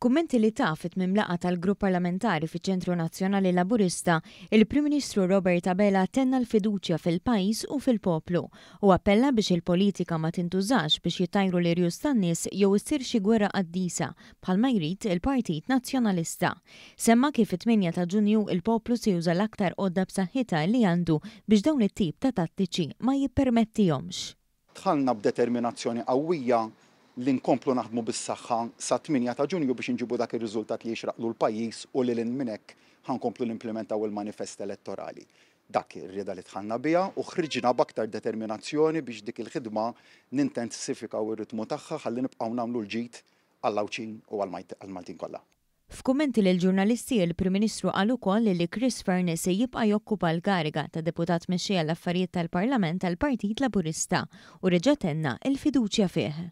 F'kummenti li ta fi tmiem laqgħa tal-Grupp Parlamentari fiċ-Ċentru Nazzjonali Laburista, il-Prim Ministru Robert Abela tenna l-fiduċja fil-pajjiż u fil-poplu u appella biex il-politika ma tintużax biex jittajru l-irjus tan-nies jew issir xi gwerra qaddisa bħalma jrid il-Partit Nazzjonalista. Semma kif fit-8 ta' Ġunju il-poplu se juża l-aktar għodda b'saħħitha li għandu biex dawn it-tip ta' tattiċi ma jippermettihomx. Dħalna b'determinazzjoni qawwija li nkomplu naħdmu bis-saħħa sat-8 ta' Ġunju biex inġibu dak ir-riżultat li jixraqlu l-pajjiż u lil hinn minn hekk ħa nkomplu nimplimentaw il-manifest elettorali. Dak ir-rieda li dħalna biha u ħriġna b'aktar determinazzjoni biex dik il-ħidma nintensifikaw ir-ritmu tagħha ħalli nibqgħu nagħmlu l-ġid għall-Għawdxin u għall-Maltin kollha. F'kummenti lill-ġurnalisti, il-Prim Ministru qal ukoll li Chris Fearne se jibqa' jokkupa l-kariga ta' Deputat Mexxej għall-Affarijiet tal-Parlament tal-Partit Laburista u reġa' tenna l-fiduċja fih.